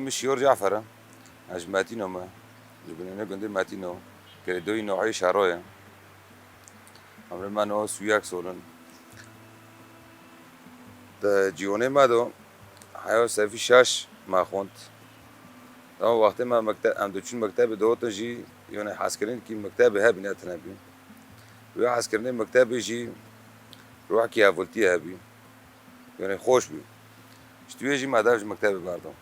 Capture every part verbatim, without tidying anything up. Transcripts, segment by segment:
Min Şiyor Cafer e. Ez ji Metîno me. Ji binêne gundê Metîno. Girêdoyî nohê Şaroye. Emrê me no siyek sol in. Di cîhonê me de heya sefî şaş me xwend. Dema wextê me mekte-, em diçûn mektebê dihotin jî, yone hezkirin kî mektebê hebî ne tune bî. Wê hezkirinê mektebê jî ruhekî hevaltiyê hebî. Yone xweş bî. Ji tu yê jî me dev ji mektebê berdan.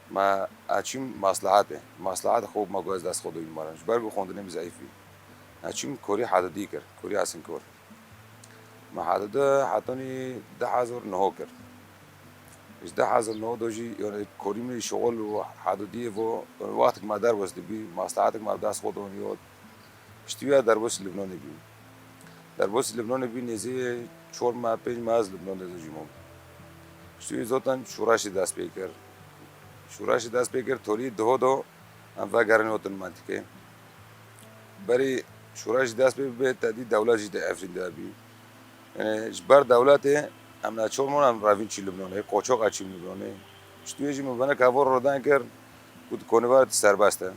Me, ez çûm maslahatê. Maslahatê xwe me got ez dest xwe doyîn maran. Ji ber ku xwendinê min zeîf bî. Ez çûm korî hedidî kir. Korî Hesinkor. Me hedidi hetanî du hezar neh kir. Ji du hezar neh do jî, yani, korî min şixul û hedidiyê vo, yani, wextek me derbas dibî, maslahatek me dest xwe doniyot. Piştî wî derbasî Libnanê bî. Derbasî Libnanê bî nêzî çar meh, pênc meh ez Libnanê de jî mam. Piştî wî zaten şoreşê dest pê kir. Şoreşê dest pê kir, tolî diho do em vegerin otin mantikê. Berî şoreşê dest pê bibe, tedî dewlet jî di Efrîn de bî. Yani ji ber dewletê em neçar mon em revîn çî Libnanê, qoçoq e çî Libnanê. Piştî wê jî min venek heval rodan kir, ku di konî ver serbest e.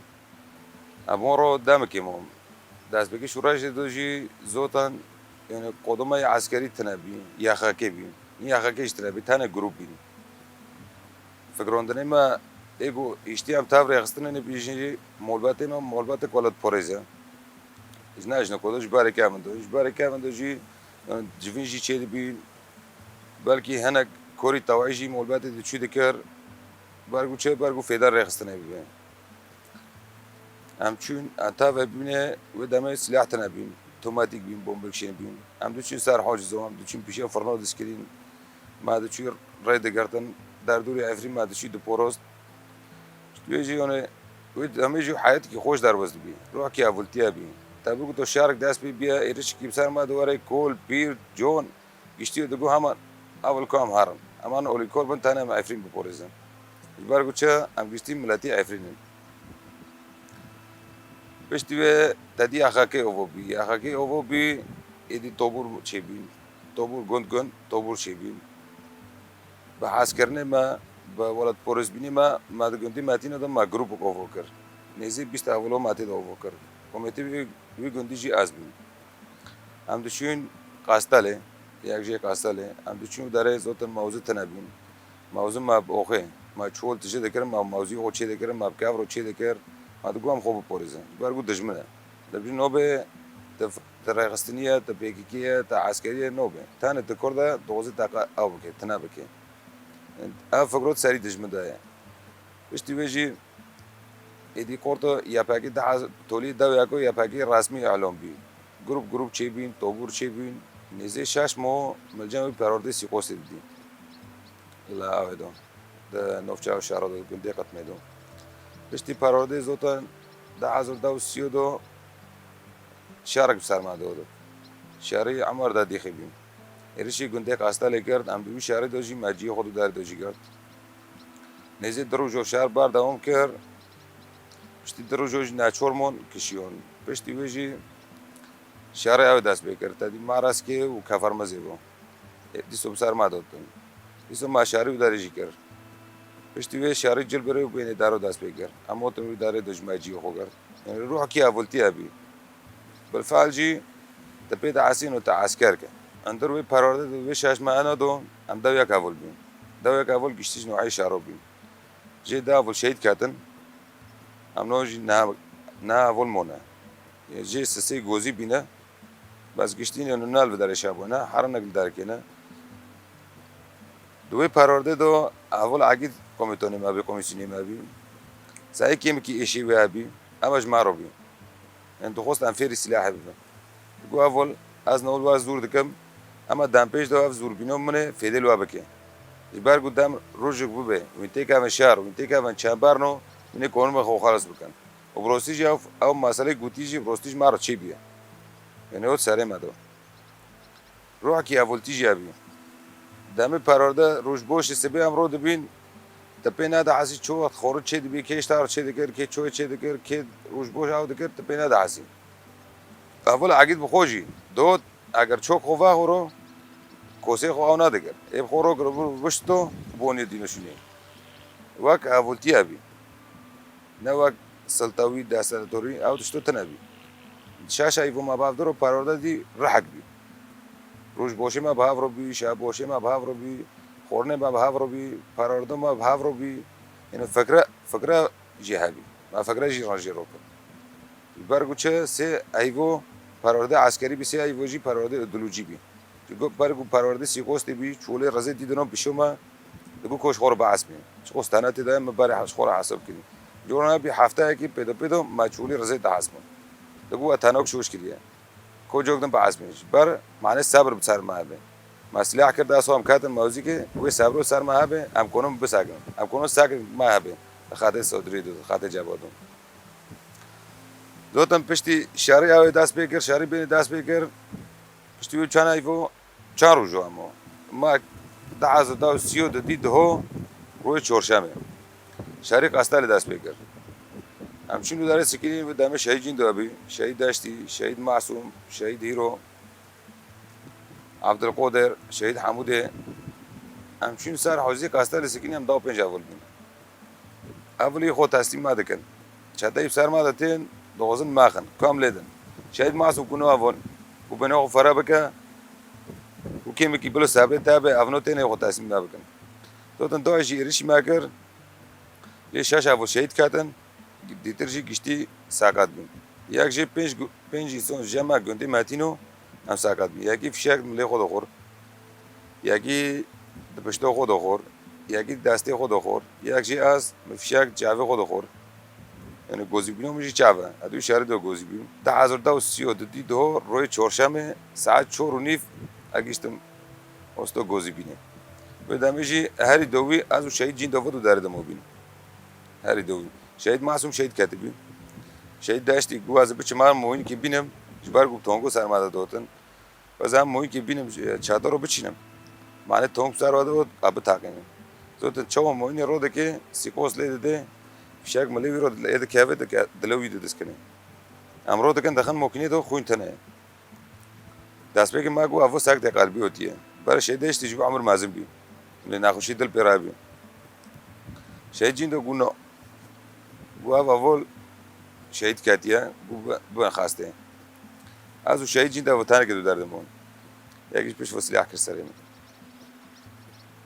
Em hon ro demekê mam. Destpêkê şoreşê de jî zotan, yani, qoduma yê eskerî tune bî, Y H K bî. Y H K jî tune bî, tenê grûp bîn. Fikrandinê me, ê ku hiştî em tev rêxistinê ne bî jî molbetê me, molbetek welatparêz e. Ji ne ji ne kodo, ji barê kevin do. Ji barê kevin do jî, yani, civîn jî çê dibîn. Belkî hinek korî tewayî jî molbetê diçû dikir. Ber ku çi, ber ku fêda rêxistinê bibe. Em çûn, em tavê bîne, wê demê sîlah tune bîn, tomatîk bîn, bombekişên bîn. Em diçûn ser hacizo, em diçûn pîşe firno diskirîn. Me diçû rê digirtin, derdorê Efrîn me diçû diporost. Wê jî, yani, wê demê jî heyetekî xweş derbas dibî. Ruhekî hevaltiye bî. Tabi ku to şerek dest pê biye, êrişekî bi ser me de were, kol, pîr, con, Giştî digo heman evil ku em herin. Heman olîkor bin tenê em Efrîn biporêzin. Ji ber ku çi? Em giştî miletî Efrîn in. Piştî wê tedî Y H K ovo bî. Y H K ovo bî, êdî tobûr çêbîn. Tobûr gund gund, tobûr çêbîn. Bi hezkirinê me, bi welatparêzbînê me, me di gundî Metînê de me grûpek ovo kir. Nêzî bîst evilo me tê de ovo kir. Kometê wî, wî gundî jî ez bûm. Em diçûn Qastelê, yek jê Qastelê, em diçûn derê zotin mewzî tune bîn. Mewzî me bi oxê, me çol tije dikirin, me mewzî xwe çê dikirin, me bi kevro çê dikir, me digot em xwe biporîzin. Ji ber ku dijmin e. Dijmin nobê, te, te rêxistinî ye, te P K K ye, te eskerî ye, nobê. Tenê te Kurd e, dozî te qe-, ew bike, tune bike. Ev fikrot serî dijmin de ye. Piştî wê jî Êdî korto Y P G daha tolî dewya ku Y P G resmî îlan bî. Grup grup çêbîn, tobûr çêbîn. Nêzê şeş mo milcem wî perwerdê Sîqosê didî. Li awê do. Di nofça şehra do, gundê Qitmê do. Piştî perwerdê zotan du hezar deh û sî do şerek bi ser me do. Şerî Emer de dîxî bî. Êrişî gundê Qastelê kir, em di wî şerî de jî me cihê xwe di derê de jî girt. Nêzî du roj şer berdewam kir. Piştî du roj jî neçor mon kişiyon. Piştî wê jî şerê ew dest pê kir. Tedî Mareskê û Kefermizê bû. Ê, dîso bi ser me dotin. Dîso me şerî û derê jî kir. Piştî wê şerî Cilbirê û Bênê Dero dest pê kir. Em otin wî derê de ji me cihê xwe girt. Yani ruhekî hevaltî hebî. Bilfehl jî te pê diesîn û te esker ke. Endir wê perwerde de wê şaş me ena do, em dewyek heval bîn. Dewyek heval giştî ji nohê şaro bîn. Jê du heval şehîd ketin. Em no jî ne, ne heval mone. Jê sisê gozî bîne. Bes giştî ne nal bi derê şabone, herinek li derkê ne. Di wê perwerde de heval Egîd komutanê me bî, komîsyonê me bî. Zayê kêmikî êşê wê hebî, em ji me re bî. Em dixwest em fêrî sîlahê bibin. Digo heval, ez newil we zûr dikim, ema dem pêş de ev zûrbîno min ê fêdê li we bike. Ji ber ku dem rojek bibe, wîn têkevin şer, wîn têkevin çemberno, wîn ê konûmê xwe xelas bikin. Û bi rostî jî ew, ew meselê gotî jî bi rostî ji me re çêbûye. Yanî ew serê me de. Ruhekî hevaltî jî hebî. Demê perwerde rojboşê sibê em ro dibîn, te pê nedihesî çi wext xorû çê dibî, kê ji te re çê dikir, kê çoyê çê dikir, kê rojboş ew dikir, te pê nedihesî. Heval Egîd bi xwe jî dot, eger çok xwe vexwiro, kosê xwe ew nedikir. Ê bi xwe ro kir, bişto, bonê dîno şûnê. Wek avoltiya bî. Ne wek siltewî, desthilatdarî, ew tişto tune bî. Şaş eyvo me bi hev de ro, perwerde dî rihek bî. Rojboşê me bi hev re bî, şevboşê me bi hev re bî, xwarinê me bi hev re bî, perwerde me bi hev re bî. Yanî fikre, fikre jî hebî. Me fikre jî re jê re kir. Ji ber ku çi sê eyvo perwerde eskerî bî, sê eyvo jî perwerde îdeolojî bî. Ji ber ku perwerde sîkostê bî, çolê rizê dî dino pişo me, digo ku ji xwe re biesmê. Ji xwe stene tê de me berê ji xwe re hesab kirî. Cora bî hefteyekî pêdo pêdo me çolê rizê diesmin. Digo we tenok şoş kiriye. Ko cok din biesmê. Ji ber mane sebir bi ser me hebe. Me sileh kir dest xwe, em ketin mewzîkê, wê sebro ser me hebe, em konin bisekin. Em konin sekin me hebe. Xatê Sodrî do, xatê Cevado. Zotin piştî şerî ew ê dest pê kir, şerî bênî dest pê kir. Piştî wê çend eyvo, çend roj o emo. Ma du hezar du sî û du dî diho rojê çorşemê. Şerî Qestelê dest pê kir. Em çûn û derê sikînî bi demê Şehîd Cîndo bî, Şehîd Deştî, Şehîd Masûm, Şehîd Hîro, Abdulqodir, Şehîd Hemûdê. Em çûn ser hewzê Qestelê sikînî, em da û pênc evil bûn. Evilî xwe teslîm me dikin. Çeteyî bi ser me de tên, dixwazin me xin. Ku em lê din. Şehîd Masûm ku no evon. Ku bêne xwe fere bike. Ku kêmikî bilo sebrê te be, ev no tên ê xwe teslîm me bikin. Zotin doyê jî êrişî me kir. Lê şeş evil şehîd ketin. Dîtir jî giştî seqet bûn. Yek jê pênc gu-, pênc însan ji me gundê Metîno em seqet bûn. Yekî fişek milê xwe dixwir. Yekî di pişto xwe dixwir. Yekî destê xwe dixwir. Yek jî ez, min fişek çavê xwe dixwir. Yanî gozîbîno min jî çav e. Ez dû şerî de gozîbîm. Du hezar du sî û du dî diho rojê çorşemê saet çor û nîv ez giştim osto gozîbînê. Wê demê jî herî dawî ez û Şehîd Cîndo vê dû derê de mobîn. Herî dawî. Şehîd Masûm şehîd ketibî. Şehîd Deştî gu ez biçim her moyînkî bînim, ji ber ku tongo ser me de dotin. Ez hem moyînkî bînim, çadiro biçînim. Mane tong ser we de got, a bitaqînim. Zotin çawa moyînê ro dike, sîkos lê dide, fişek milê wî ro lê dikeve, dike, dilê wî didiskinê. Em ro dikin, dixin mokînê de xwîn tune ye. Destpêkê me got, evo sek de qelbî otiye. Ber Şehîd Deştî jî bi emir mezin bî. Lê nexweşî dil pê re bî. Şehîd Cîndo got no. Got ev evol şehîd ketiye, got bi-, bibin xastê. Ez û Şehîd Cîndo ev tenekê dû derdim bûn. Yekî ji pişt xwe sileh kir serê min.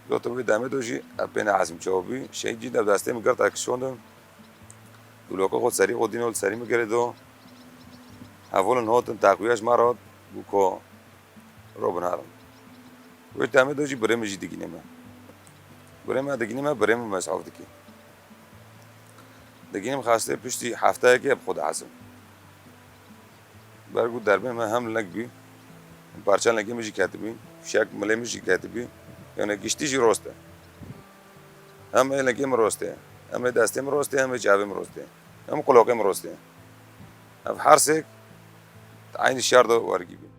Got wê demê do jî ev pê neezim çawa bû. Şehîd Cîndo ev destê min girt, ez kişandim. Dûloka xwe serî xwe dîno li serî min girê do. Hevolin hatin teqwiya ji me re hat, got ko ro binarin. Wê demê de jî birê min jî digîne me. Birê me digîne me, birê min mesaf dike. Digînim xastê piştî hefteyekê bi xwe dihesim. Ber ku derbê me hem ling bî, parça lingê min jî ketibî, fişek milê min jî ketibî, yani giştî jî rost e. Hem ê lingê min rost e, hem ê destê min rost e, hem ê çavê min rost e, hem qulaqê min rost e. Ev her sêk di eynî şer de wergî bî.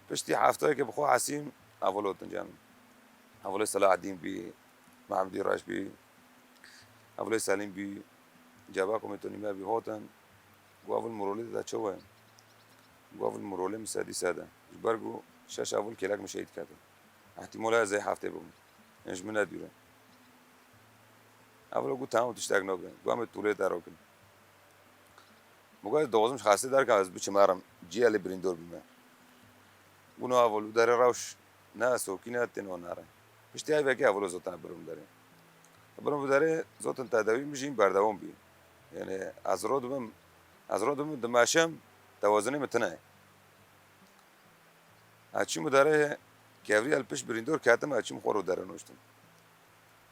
Piştî hefteyekê bi xwe hesîm, evolo dincem. Hevolê Selahaddîn bî, Mehmedî Reş bî, Hevolê Selîm bî, Ceba Komîtonî me bî, hotin. Got evol Mirolê de çawa ye? Got evol Mirolê min sedî sed e. Ji ber ku şeş evol kêlek min şehîd ketin. Îhtîmol e ez ê heftê bibim. Ên ji min ne dûr e. Evol got, tamam, tiştek nabe. Got em ê tûlê te rokin. Min got, ez dixwazim ji xastê derkevim, ez biçim herim, cihê lê birîndor bîme. Got no evol, û derê rewş ne sokî ne tên û nare. Piştî heyvekê evol zotin birim derê. Birim derê zotin tedawî min jî berdewam bî. Yani ez ro dibim, ez ro dibim dimeşim, tewazinê min tune ye. Ez çûm derê, kevrî el pişt birîndor ketim, ez çûm xwe ro derê noştim.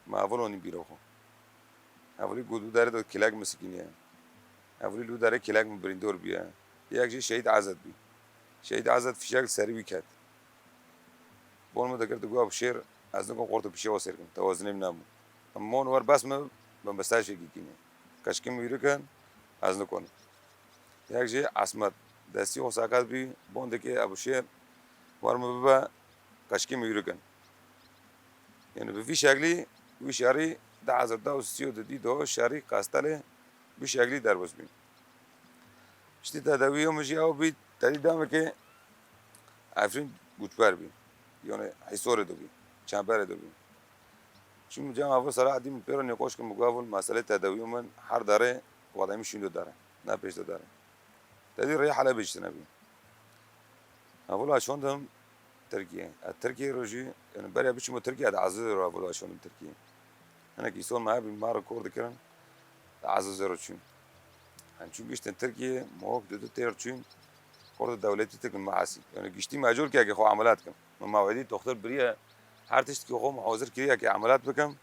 Ma evolonî bîro xwe. Evolî got, û derê de kêlek min sikîniye. Evolî li û derê kêlek min birîndor bûye. Yek jî Şehîd Azad bî. Şehîd Azad fişek li serî wî ket. Bon min dikir, digot, ev şêr, ez nikim qorto pişê xwe sêr kim. Tewazinê min nebû. Em mon wer bes min, bin bi ser şekî kîne. Keşkê min wî rikin, ez nikonim. Yek jî Esmet, destî xwe seqet bî, bondekê Ebûşêr, wer min bibe, qeşkî min yûrikin. Yani bi vî şeklî, wî şerî du hezar du û sî û du dî do şerî Qestelê bi şeklî derbas bî. Piştî tedawî min jî ew bî, tedî demekê Efrîn goçber bî. Yani Hîsorê de bî, Çemberê de bî. Çûm cem Evil Selahaddîn min pê re nîqoş kir, min got, Evil, meselê tedawî min her derê wademî şîn do dere, ne pêş de dere. Tedî rê Helebê jî tine bî. Evil aşondim Tirkiye. Ez Tirkiye re jî, yani beriya biçim Tirkiye, ez Ezîzê re Evil aşondim Tirkiye. Hinek îson me hebî, me re kor dikirin, ez Ezîzê re çûm. Yani çûm giştin Tirkiye, me wek du du têr çûm, kor de dewletî tirkin me esî. Yani giştî mecûr ke xwe emelat kim. Me mewedî doxtor biriye, her tiştekî xwe me hazir kiriye ke emelat bikim.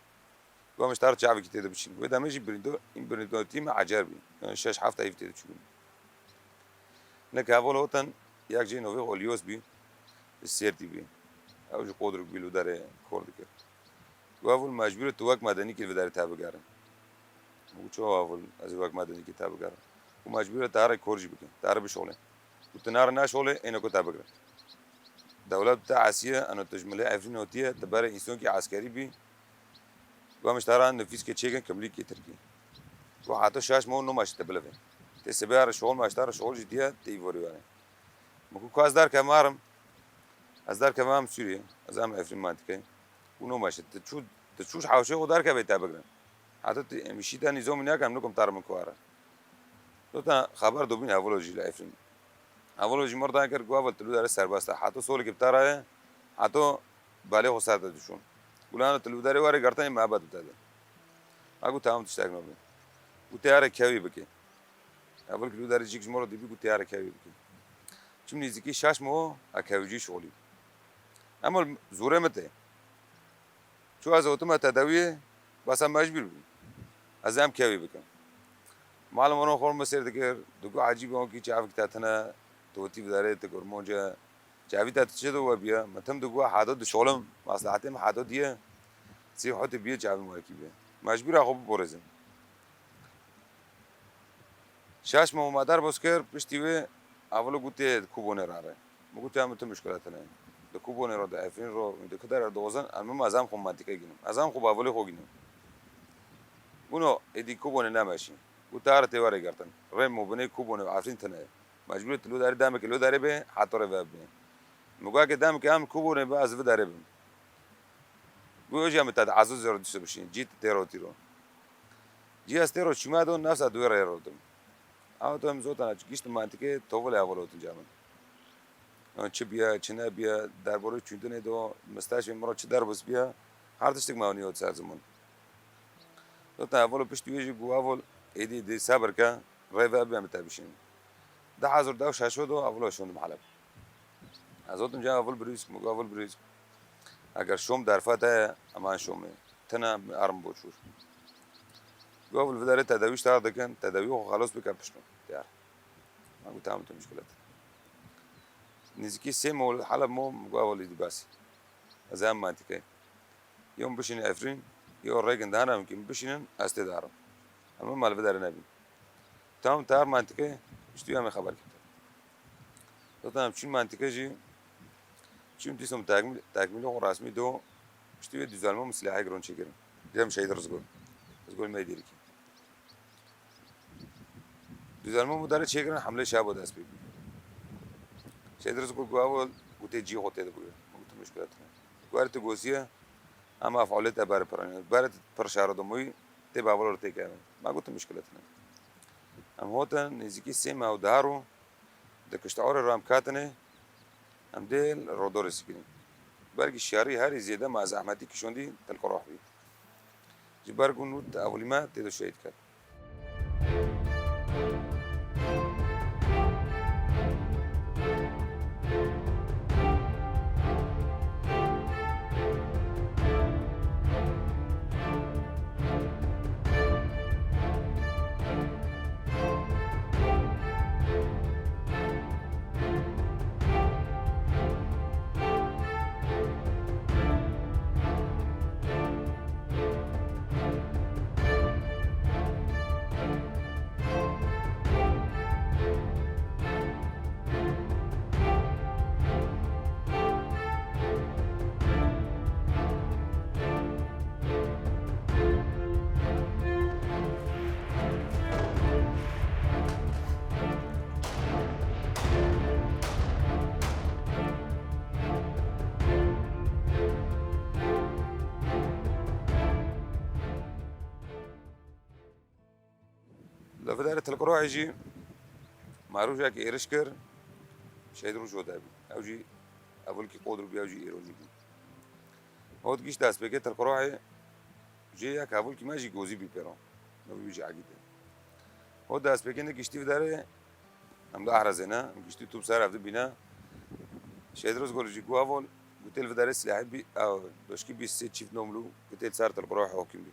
Got, min ji te re çavekî tê de biçîn. Wê demê jî birîndo-, în birîndotî me ecer bî. Yani şeş heft ev tê de çûbûn. Hinek Evil hotin, yek jê novê Olyos bî, li Sêrtî bî. Ew jî Qodrik bî, li derê kor dikir. Got, Evil, mecbûr e tu wek medenîkî li vê derê te bigerin. Got, çawa Evil, ez ê wek medenîkî te bigerim? Got, mecbûr e te re kor jî bikin, te re bişolê. Got, tu nare neşolê, êne ku te bigrin. Dewlet te esiye, eno tu ji milê Efrîn hotiye, tu berê însonkî eskerî bî. Got, em ji te re nifîskê çêkin kimlîkê Tirkî. Got, heta şeş meh û nû meh ji te bilivê. Tê sibê re şol me ji te re şol jî diye tê îvorî were. Min got, ku ez derkevim herim, ez derkevim em Sûriyê, ez em Efrîn mantikê. Got, nû meh ji te çû, tu çû ji hewşê xwe derkevê te bigrin. Heta tu em şî te nîzomî nekem, nikom te re min ku here. Dota xeber dobîn Evilo jî li Efrîn. Evilo jî mir dan kir, got, Evil, tu li derê serbest e. Heto solekê bi te re ye, heto belê xwe ser te dişon. Gulano tu li derê were girtinê me bed bi te de. Me got, tamam, tiştek nabe. Got, tê here kevî bike. Evil ki li derê cîk ji mir re dibî, got, tê here kevî bike. Çim nêzîkî şeş meh e kevicî şolî. Ema zorê min tê. Çû ez hotime tedawiyê, bes em mecbûr bûn. Ez ê em kevî bikim. Malim wan xwe min sêr dikir, digot, ecîb e, wankî çavik te tine, tu wetî vidarê, tu gormonce, çavî te tu çi do we biye? Min tim digot, hado dişolim, maslahatê min hado diye, sî hotê biye çavî min wekî biye. Mecbûr e xwe biborêzim. Şaş me û me derbas kir, piştî wê Evilo gotê di Kobonê re re. Min got, ya min tu muşkila tune. Di Kobonê re, di Efrîn re, di ku dere dozin, em min ez em xwe mantîke gînim. Ez em xwe bi Evilê xwe gînim. Guno, êdî Kobonê nemeşî. Got, te here tê were girtin. Rê mobinê Kobonê û Efrîn tune ye. Mecbûrê tu lo derê demekê lo derê bê, heta rê vebê. Min got, eke demekê em Kobonê be, ez vi derê bim. Got, jî em te di Ezîzê re dişe bişîn. Cî tu tê ro tîro. Cî ez tê ro çûme do, nefsa duê rê rotim. Ew to em zotan gişt mantîkê tovilê Evilo tinca min. Ew çi biya, çi nebiya, derbarê çûndinê do, misteşê min re çi derbas biya, her tiştek me aniyo ser ziman. Zotan Evilo pişt wê jî got, Evil, êdî dê sebir ke, rê ve bê em te bişîn. Di hezar dew şeşo do Evilo şondim Heleb. Ez zotim cem Evil birîz, min got, Evil birîz. Eger şom derfa te ye, em an şomê. Tine em arim boçûr. Got, Evil vidarê tedawî ji te dikin, tedawî xwe xelos bike pişto. Diyar. Ma got, tamam, tu muşkilet. Nêzîkî sê mol Heleb mo, min got, Evil êdî bes. Ez em mantîke. Yo bişînin Efrîn, yo rêgin dane em kî bişînin, ez tê darim. Em mal vidarê nebîn. Tamam, te her mantîke, piştî em ê xeber kete. Zaten em çûn mantîke jî, çûn dîsom tekmîl-, tekmîlê xwe resmî do, piştî wê Duzalma min silahê giron çêkirin. Cem Şehîd Rizgul. Rizgul Meydîrikî. Duzalma min derê çêkirin, hemlê şabo dest pê bû. Şehîd Rizgul got, Evil, gotê cî xwe tê de bûye. Min got, muşkilet ne. Got, tu gosiye, em efalê te ber pirin. Ber pir şaro domûyî, tê bi Evilo re têkevin. Me got, muşkilet ne. Em hotin, nêzîkî sê meh û deh ro, di kiştxorê re em ketine, em dê li rodorê sikirîn. Belkî şerî herî zêde me zehmetî kişandî tilkiroh bî. Ji ber ku nû te ewilî me tê de şehîd ket. Darê Tilkirohê jî me rojekê êriş kir, Şehîd Rojhot hebî. Ew jî evilkî qod bû, ew jî îro jî bû. Hot gişt destpêkê Tilkirohê jê yek hevilkî me jî gozî bî pêro. Navê wî jî Egîd e. Hot destpêkê ne giştî vê darê, em di Ehrezê ne, em giştî top ser ev dibîne. Şehîd Rojhot jî got heval, got têl vê darê silahê bî, ew, doşkî bîst sê çift nomlû, got têl ser Tilkirohê hokîm bî.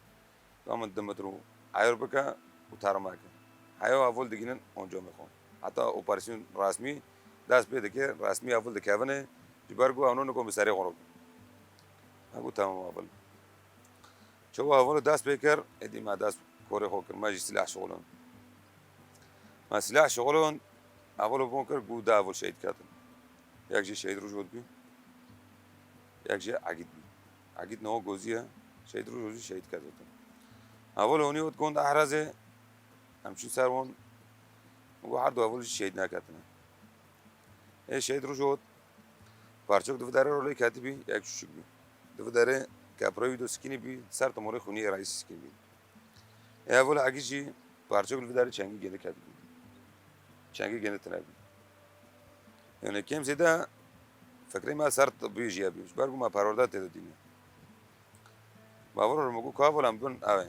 Ka min di metre û eyar bike û tarma ke. Heya heval digînin ancamê xwe. Heta operasyon resmî dest pê dike, resmî heval dikevine, ji ber ku ew niko bi serê xwe re. Me got, "Temam heval." Çawa heval dest pê kir, êdî me dest korê xwe kir, me jî silah şixulin. Me silah şixulin, heval bon kir, got du heval şehîd ketin. Yek jî Şehîd Rojhot bî, yek jî Egîd bî. Egîd niha gozî ye, Şehîd Rojhot jî şehîd ketitin. Heval hûnî hot gund Ehrezê, em çûn ser wan, û her du heval jî şehîd neketine. Ê Şehîd Rojhot parçok di vê derê ro lê ketibî, yek çûçik bî. Di vê derê kepra wî do sikînî bî, ser timorê xûnî êrayî sikîn bî. Ê heval Egîd jî parçok li vê derê çengî gênî ketibî. Çengî gênî tine bî. Yani kêm zêde fikrê me ser tibbî jî hebî. Ji ber ku me perwerde tê de dîne. Bavur me got, "Ka heval em bin ev ê.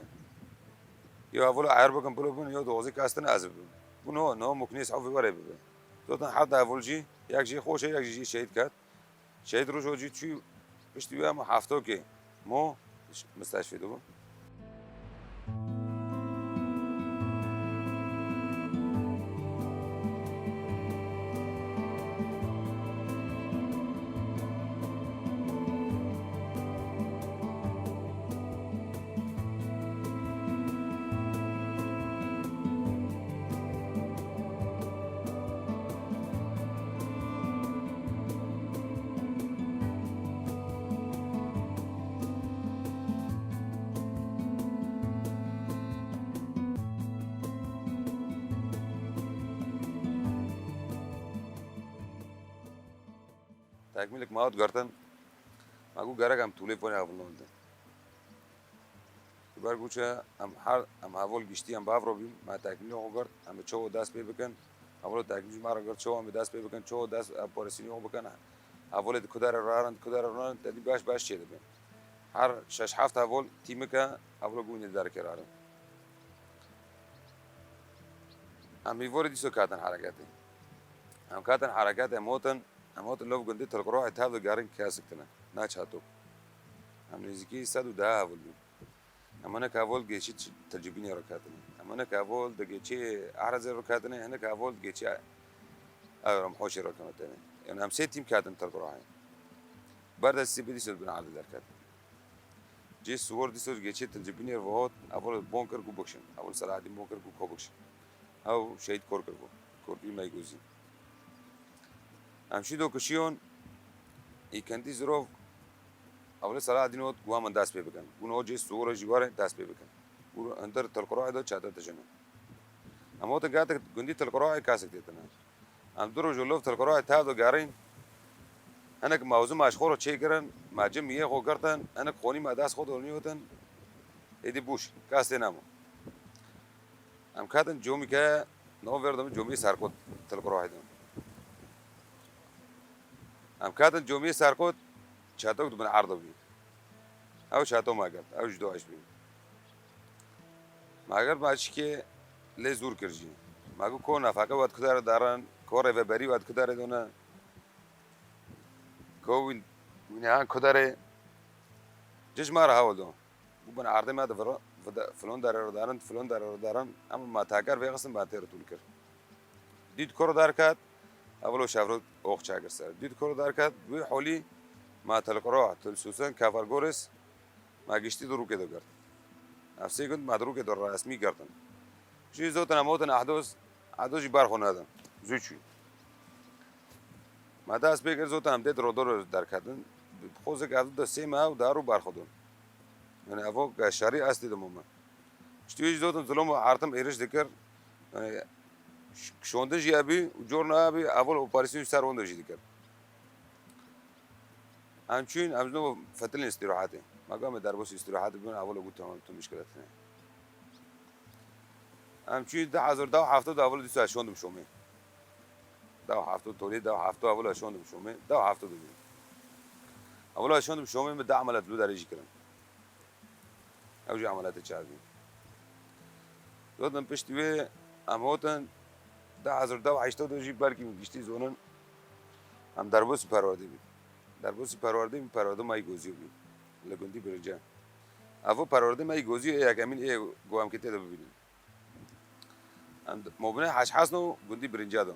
Yo heval eyar bikin pilo bin, yo doxuzî kestin ez bibim." Bû no, no muknî sehofî were bibe. Zotan her du heval jî, yek jî xweş e, yek jî şehîd ket. Şehîd Rojhot jî çû piştî wî hema heftokê mo misteşfê dibû. Tekmîlek me hat girtin, me got gerek em tûlê ponê hevalno bidin. Ji ber ku çi em her, em heval giştî em bi hev re bîn, me tekmîlê xwe girt, em ê çawa dest pê bikin, hevalê tekmîl ji me re girt, çawa em ê dest pê bikin, çawa dest, operasyonê xwe bikin, hevalê di ku derê rarin, di ku derê rarin, te dî beş beş çêdibe. Her şeş heft heval tîmike, hevalê got hûn ê di derikê rarin. Em hîvorê dîso ketin hereketê. Em ketin hereketê, em hotin, em hotin lov gundê Tilkirohê tev digerin kesik tine, ne çatok. Em nêzîkî sed û deh heval bûn. Em hinek heval gêçî Ç-, Tilcibînê re ketine. Em hinek heval di gêçê Ehrezê re ketine, hinek heval di gêçê Ewrem Hoşê re ketine. Yani em sê tîm ketin Tilkirohê. Ber destî bi dîso bin erdê derketin. Cê siwar dîsa ji geçê Tilcibînê ve hat, heval bon kir ku bikişin. Heval Selahaddîn bon kir ku ko bikişin. Ew şehîd kor kir ku. Korkî Meygozî. Em şî do kişiyon, îkendî zirov, heval Selahaddîn hat ku heman dest pê bikin. Ku no cê siwar jî were dest pê bikin. Ku hundir Tilkirohê de çete dijine. Em hatin gelek gundî Tilkirohê kesek têtine. Em du roj û lov Tilkirohê tev digerîn. Hinek mewzû me ji xwe re çêkirin, me cim yê xwe girtin, hinek xonî me dest xwe de nîyotin. Êdî bûş, kes tê nema. Em ketin comîke, nav vêr de min comî Serqot Tilkirohê de. Em ketin comî Serqot, çatok di bin erd de bî. Ew çato me girt, ew ji do eş bî. Me girt me çikê lê zûr kir jî. Me got, ko nefeqe we di ku derê derin, ko rêveberî we di ku derê done, ko wî, wî nehan ku derê. Ci ji me re hewl do. Got, bin erdê me di vira-, vide-, filon derê re derin, filon derê re derin. Em me teker vêxistin, me têr tûl kir. Dît ku re derket, heval û şevro ox çekir ser. Dît ku re derket, wî holî me Tilkiroh, Tilsûsen, Kefergoris, me giştî di rûkê de girt. Ev sê gund me di rûkê de resmî girtin. Jî zotin em otin Ehdos, Ehdos jî ber xwe nedin. Zû çû. Me dest pê kir, zotin em dê di rodor derketin. Xozek ev de sê me ew dar û ber xwe dun. Yani evo ke şerî estî de momin. Piştî wê jî zotin zilom û ertim êriş dikir. Yani ş-, şondin jî ebî û cor ne ebî, evol operasyon ser wonde jî dikir. Em çûn, em ji nû fetilên îstîrahetê. Me got, em ê derbasî îstîrahetê bibin, evol got, tamam, tu muşkile tune. Em çûyî du hezar deh û heftê de evlo dîsa şondim Şomê. Deh û heftê, tolê deh û heftê evlo şondim Şomê. Deh û heftê de bû. Evlo şondim Şomê, min du emeliyat li derê jî kirin. Ew jî emeliyatê çav bû. Zotin piştî wê em hotin du hezar deh û heştê de jî belkî min giştî zonin em derbasî perwerdê bîn. Derbasî perwerdê bîn, perwerde me yî Gozî bî. Li gundî Birinca. Evo perwerde me yî Gozî ê yekemîn ê ku em kê tê de bibînin. Em di Mobine Heş Hesno gundî Birinca de.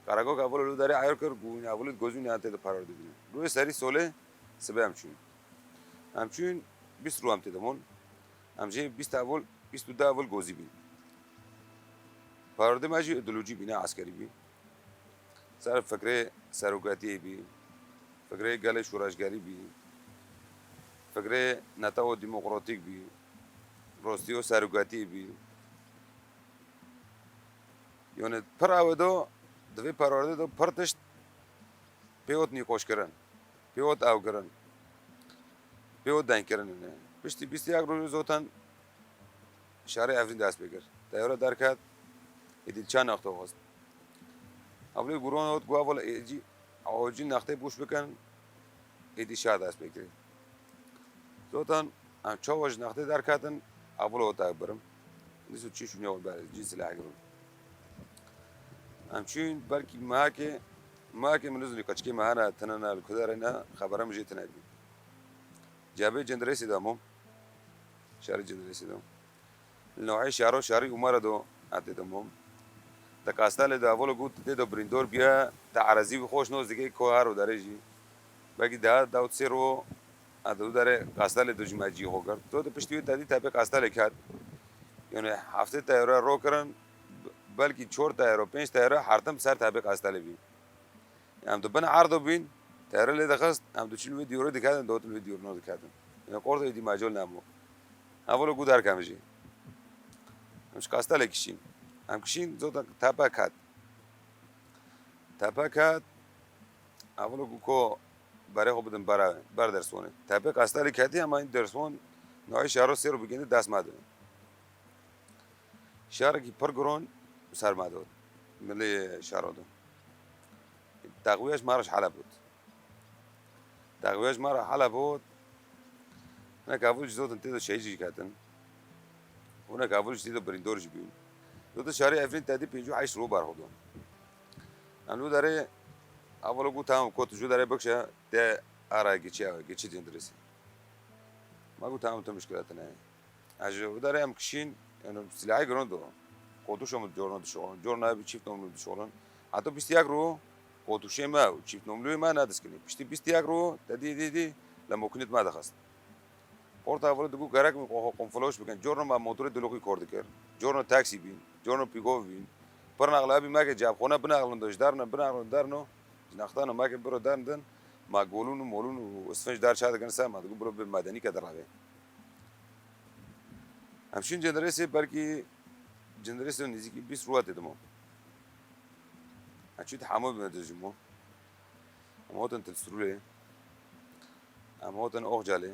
Karagoka evolo li derê eyar kir, ku wî evolo Gozî ne tê de perwerde bînin. Rûyê serî solê sibe em çûn. Em çûn bîst rû em tê de bûn. Em jê bîst evol, bîst û du evol Gozî bîn. Perwerde me jî îdeolojî bîne, eskerî bî. Ser fikrê serokatiyê bî, fikrê gelê şoreşgerî bî, fikrê netewa demokratîk bî, rostî û serokatiyê bî. Yanî pir ew do, di vê perwerde de pir tişt pê ot nîqoşkirin, pê ot ewkirin, pê ot dengkirin ne. Piştî bîst û yek roj zotan şarê Efrîn dest pê kir. Teyare derket, êdî çend nexte xwest. Evlê guron ot, gu evol êcî, awacî nextê boş bikin, êdî şar dest pê kirî. Zotan em çawa ji nextê derketin, evol ot ew birim. Nîso çi şûnê ot ber, cî silahê girin. Em çûn belkî mehekê, mehekê min nizûnî qeçikê me hene, tine ne, li ku derê ne, xebera min jê tine bî. Cebê Cindirêsê de mom. Şarê Cindirêsê de. Li nohê şaro şarî Umara do em tê de mom. Te Kastelê de evolo got tê de birîndor biye, te erezî wî xweş noz dike ko her û derê jî. Belkî daha dawt sê ro em te derê Kastelê de jî me cî xwe kir. To de piştî wê te dî tepê Kastelê ket. Yanî heftê teyare ro kirin, belkî çor teyare, pênc teyare her tim ser tepê Kastelê bî. Em di bin erdo bîn, teyare lê dixist, em diçin wê dîyorê diketin, dotin wê dîyorino diketin. Yanî qorto êdî mecol nebû. Evolo gu derkem jî. Em ji Kastelê kişîn. Em kişîn, zota tepe ket. Tepe ket, evolo gu ko berê xwe bidin bera, ber Dersonê. Tepe Kastelê ketî, ema in Derson, noyê şaro sêro bigindi dest me de. Şarekî pir giron ser me dot. Milê şaro do. Texwiya ji me re ji Heleb bût. Texwiya ji me re Heleb bût. Hinek evul ji zotin tê de şehîd jî ketin. Hinek evul ji tê de birîndor jî bûn. Zotin şarê Efrîn tedî pêncî û heşt rû ber xwe do. Em li derê evul got, tamam, kot ji derê bikşe, te ara geçiya, geçi Cindirêsê. Ma got, tamam, tu mişkile tine. Ez ji wî derê em kişîn, yanî silahê giron do. Qotuşa min corna dişoxlin, corna bi çift nomlû dişoxlin. Heta bîst û yek ro qotuşê me û çift nomlûyê me nediskirî. Piştî bîst û yek ro te dî, dî, dî, li mokinit me dixist. Porta vira digot gerek min xwe qunfloş bikin. Corna me motorê diloqî kor dikir. Corna taksî bîn, corna pîkov bîn. Pir nexlabî me ke cevxone binaxlin do, ji derna binaxlin derno. Ji nextana me ke biro dern din, ma golûn û molûn û isfinç dar çadikin ser ma digot biro bi medenî ke direvê. Em şûn Cindirêsê, belkî Cindirêsê nêzîkî bîst rû tê dimo. Em çû di hemû bimedin ji mo. Em hotin Tilsirûlê. Em hotin Oxcalê.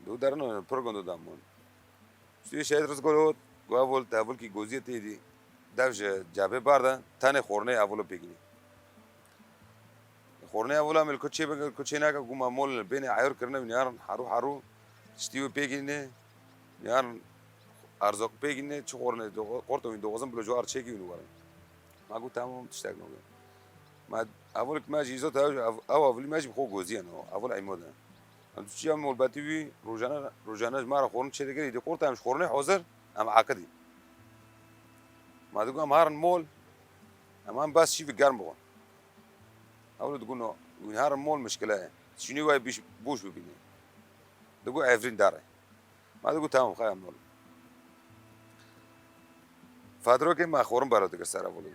Dû derin pir gund û dam bûn. Ştûyê şehîd Rizgol hot, ku evol te evulkî Goziyê tê dî. Dev ji cebê ber de, tenê xornê evolo pêkînî. Xornê evola me li ku çê bike, ku çê nake, ku me mol bêne eyar kirine, wî niyarin herû herû tiştî wê pêkînê, niyarin erzaq pêkînê, çi xornê, do-, qorto wî doxizin bilo ji war çêkî wî were. Ma got, tamam, tiştek nake. Ma evolik me jî zot ew, ev, ev evolî me jî bi xwe Goziyê ne, evol Eymo de. Em tu çiya molbetî wî rojane, rojane ji me re xwarin çêdikir, êdî qorta em ji xwarinê hazir, em aqidî. Ma digo em herin mol, em an bes şîvî germ bixwin. Ew digo no, wîn herin mol mişkile ye. Şînî wê bîş-, boş bibîne. Digo Efrîn dare. Ma digo tamam, xwe em mol. Fadrokê me xwarin bela dikir ser evolî.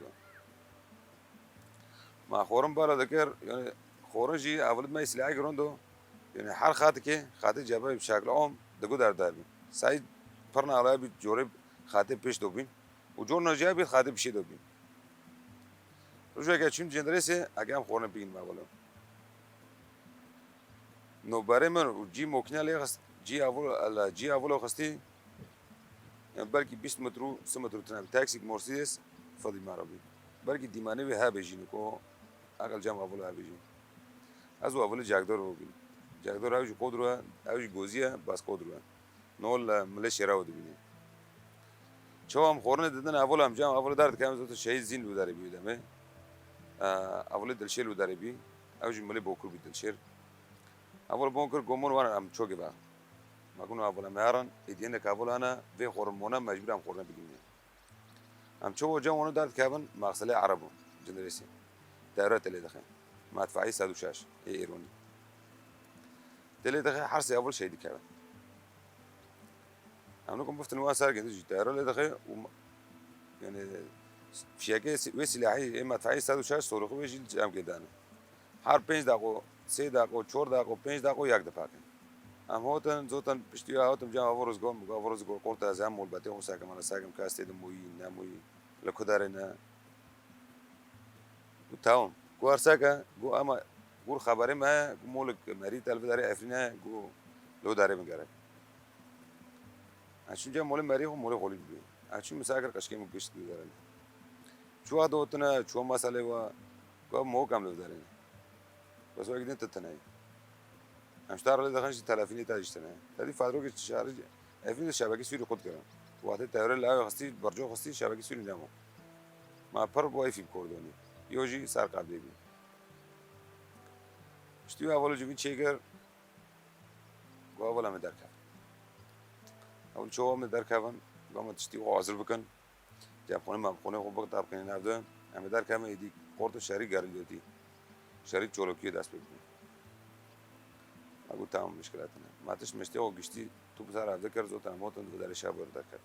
Ma xorin bala dikir, yani xorin jî evilit me silahê girondo. Yani her xatikê, xatê cebe bi şekil om, digu derdar bî. Saîd pirna alaya bî corê xatê pêş do bîn. Û corna jî bî xatê pişê do bîn. Rojeke çûn Cindirêsê, eke em xorin bîn me wilo. Noberê min û cî mokine lê xist, cî evul, cî evulo xistî. Yani belkî bîst metr û sî metr tune bî. Taksîk Mercedes fedî me re bî. Belkî dîmanê wê hebe jî niko. Aqil cem avul hebe jî. Ez û avulê cagdor bû bîn. Cagdor ew jî qodru e, ew jî goziye, bas qodru e. Nol, e, milê şêra û dibînê. Çawa em xorine didin, avul em cem avul dar dikem, zotu şehîd zîn li darê bî demê. E, avulê dilşêr li darê bî. Ew jî milê bokur bî dilşêr. Avul bon kir, gomon wan em çokê ve. Ma gûn avul em herin, êdiyên de ke avul hene, vê xorin mona mecbûr em xorine bigînê. Em çi wocen wano derdikevin, mexselê Erebo, cindirêsê. Tewre tê lê dixe. Medfeî sed û şeş, ê Êronî. Tê lê dixe, her sê avul şehîd dikevin. Em nikum biftin wan ser gindi jî tewre lê dixe û ma-, yani, fiyekê si-, wê silahî, ê medfeî sed û şeş sorixi wê jî em kê dane. Her pênc daqo, sê daqo, çor daqo, pênc daqo yek dipakin. Em hotin, zotin, piştî wê hotim cem avul rizgon, avul rizgon, qorta ez hem molbetê xwe sekim, ala sekim, kes tê de moyî, nemoyî. Li ku derê ne? Û tamam. Gu her seke, gu ema, gur xeberê me, gu molik merî te li vê derê Efrîn e, gu li wê derê min gerek. Ez çûm cem molê merî xwe, molê xolî dibê. Ez çûm misakir qeşkê min gişt li derê ne. Çuwa dotine, çuwa meselê wa, gu mok em li vê derê ne. Bes wek din tu tune yî. Em ji te re lê dixin jî telefînê te jî tune. Te dî fatrokê şarî, Efrîn de şebekê sûrî qut kirin. Wextê tewrê li ew xistî, berco xistî, şebekê sûrî nemo. Ma pir bo êfî bi kor donî. Yo jî ser qebdê bî. Piştî wê hevalê civîn çêkir, got, heval em ê derkevin. Heval çawa em ê derkevin, got, em ê tiştî xwe hazir bikin. Cem xwînê me, xwînê xwe bik, derxînin ev de. Em ê derkevin, êdî qorto şerî gerîlotî. Şerî çolokiyê dest pê bikin. Me got, tamam, mişkile tune. Me tişt miştê xwe giştî, tu bi ser ev de kir, zotan em hotin di vê derê şer bû derket.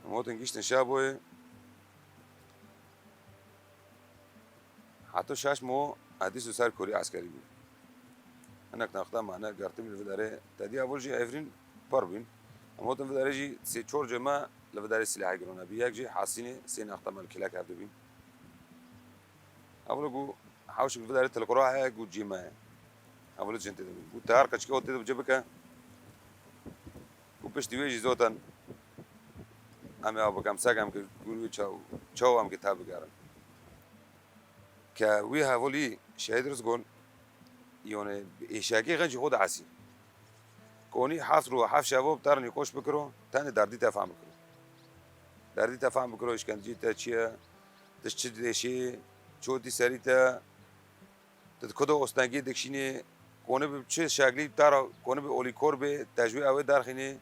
Em hotin giştin şer bûyê. Heta şaş mo edîs û ser korî eskerî bû. Hinek nexta me ne gertî bî li vê derê. Te dî heval jî Efrîn pir bîn. Em hotin vê derê jî sê çor cem me li vê derê silahê girona bî. Yek jî Hesînê sê nexta me li kilek hevdibîn. Heval got, hewşik li vê derê tilkura heye, got cî me ye. Heval cin tê de bû. Got, te her qeçke ot tê de bice bike. Got, piştî wê jî zotan em ê aw bikem, sek em ki gûr wî çaw, çaw em ki te bigerin. Ke wî hevalî şehîd Rizgon, yone bi êşekê xencî xwe diesî. Konî heft rû, heft şevo bi te re nîqoş bikiro, tenê derdî te fehm bikiro. Derdî te fehm bikiro, îşkencî te çi ye, tu çi dêşî, çotî serî te, tu di kudo ostengî dikşînî, konî bi çi şeklî te re, konî bi olîkor bê, te ji wê ew ê derxînî.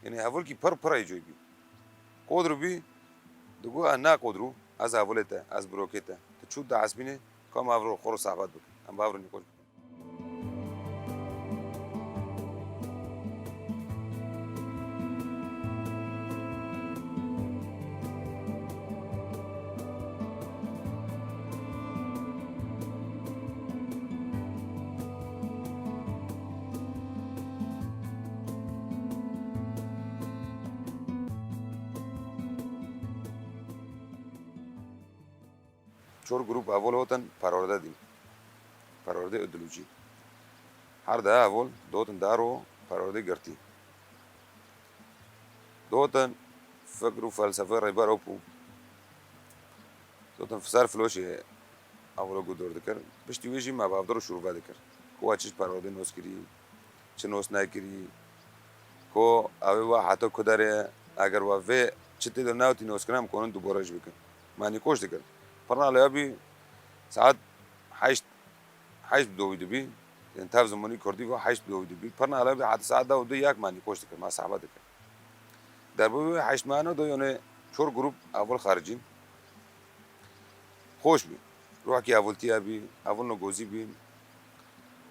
Yanî hevalkî pir pir heycoy bî. Qodru bî, digo, ez ne qodru, ez hevalê te, ez birokê te. Tu çû diesbînê, ka em ev ro xwe ro sehbet bikin. Em bi ev ro nîqoş bikin. Çor grûp heval hotin perwerde dîn. Perwerde îdeolojî. Her deha heval dihotin daro perwerde girtî. Dihotin fikr û felsefeyê Rêber Apo. Dihotin ser filoşê hevala ku dor dikir. Piştî wê jî me bi hev de re şûrve dikir. Ku we çi ji perwerdê nos kirî, çi nos nekirî, ku ew ê we heta ku derê, eger we vê çi tê de newtî noskirin, em konin dubare jî bikin. Me nîqoş dikir. Pirna lê bî saet heşt, heşt bi dowî dibî. Yanî tev zimanî kurdî ve heşt bi dowî dibî. Pirna lê bî heta saet deh û du yek me nîqoş dikir, me sehbet dikir. Derbarê wê heşt mehane de yanî çor grûp heval xericîn. Xweş bî. Ruhekî hevaltiye bî, hevalno gozî bî.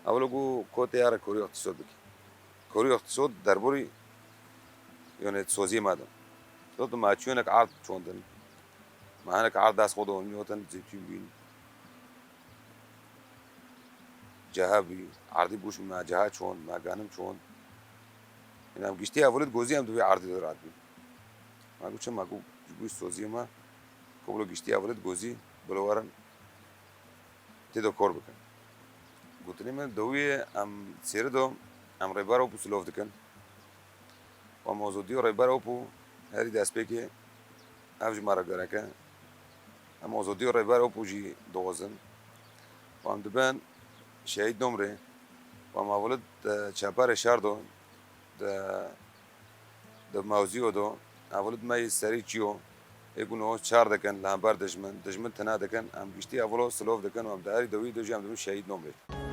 Hevala got, kotê here korî îqtîsad bikî. Korî îqtîsad derbarê, yanî soziyê me de. Dot me çûyê hinek erd çondin. Me hinek erd dest xwe de onî hotin zeytûn bîn. Cehe bî, erdî bûş bî, me cehe çond, me genim çond. Yanî em giştî hevalê digozî em di vê erdî de rahat bîn. Me got, çima? Got, ji bo soziyê me, ku bilo giştî hevalê digozî, bilo werin tê de kor bikin. Gotinê min dawiyê em sêri de, em Rêber Apo silov dikin. Û em azadî û rêber û pû herî destpêkê ev ji me re gerek e. Em azadî û rêber û pû jî dixwazin. Û em dibin şehîd nomrê. Û em evlid di çeperê şer do, di, di mewzîyo do, evlid me yê serî çiyo, ê ku niha çar dikin li hember dijmin, dijmin tine dikin, em giştî evlo silov dikin û em di herî dawî de jî em dibin şehîd nomrê.